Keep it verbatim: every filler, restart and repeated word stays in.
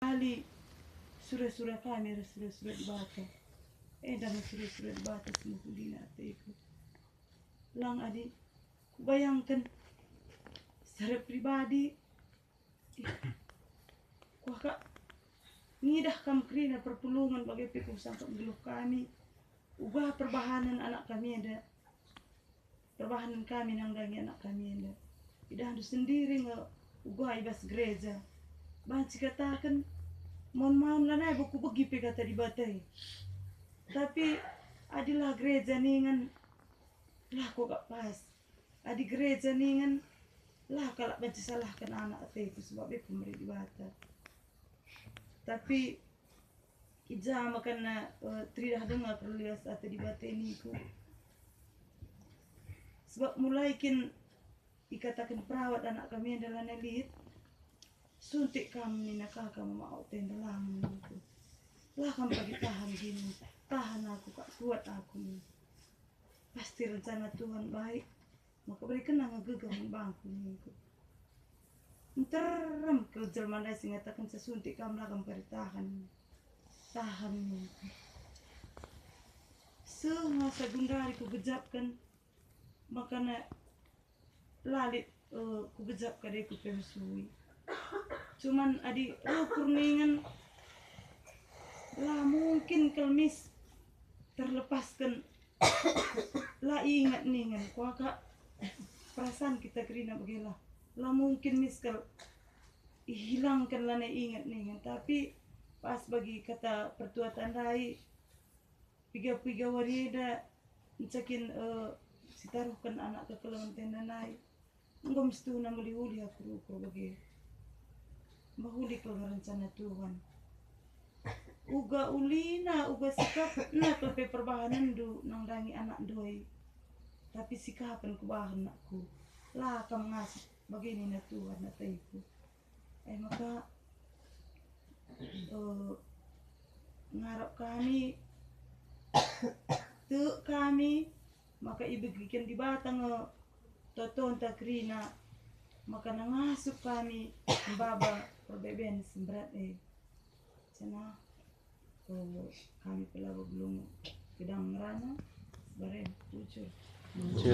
Kali sura-sura kami ras sura-sura Dibata. Enda me sura-sura Dibata si mehulina ateku. Lang adi kubayangken secara pribadi, ih, kuah kak ngidah kam kerina perpulungen bage pe kusangkap nggeluh kami. Uga perbahanen anak kami enda. Perbahanen kami nandangi anak kami enda. Idahndu sendiri nge uga i bas gereja. Banci kataken, maun-maun lanai bo kubegi pe kata Dibata e. Tapi adi la gereja ningen, la kuakap pas. Adi gereja ningen, la kalak banci salahken anak ateku sebab e pemere Dibata. Tapi i ja maka na, eh, teridah denga perlias ate Dibata niku. Sebab mulai kin ikataken perawat anak kami enda lanai lit, suntik kam nina kaka mama au tenda lang niku. La kam pagi tahan gini, tahan aku kak, kuat aku nih. Pasti rencana Tuhan baik. Maka berekenna nge gegeh man bangku ningku. Nterem kal jelma ndai si ngatakenca suntik kam la kam pari tahan. Tahan ningku. Seh masa gundari kugejapken, makana la lit, eh, kugejap kade ku pe mesui. Cuman adi ukur ningen, la mungkin kal mis terlepasken, la inget ningen kuakap perasaan kita kerina bage lah. La mungkin mis kal ihilangken lanai inget ningen, tapi pas bagi kata pertua tandai, piga-piga wari enda ncakin, eh, sitaruhken anak kekelengen tenda nai. Enggo mestuna meliuli aku rukur bage. Mehuli kal rencana Tuhan. Uga ulina, uga sikapna kal pe perbahanenndu nandangi anak ndoi. Tapi sikapen kubahan nakku. La kam ngasup bage nina Tuhan ateku. E maka, eh, ngarap kami, tek kami, maka ibegiken Dibata nge totonta kerina, maka nengasup kami mebaba perbeben si mberat e. Janah, eh, kami pe labo belum gedang ngerana, baren, bujur. Bujur.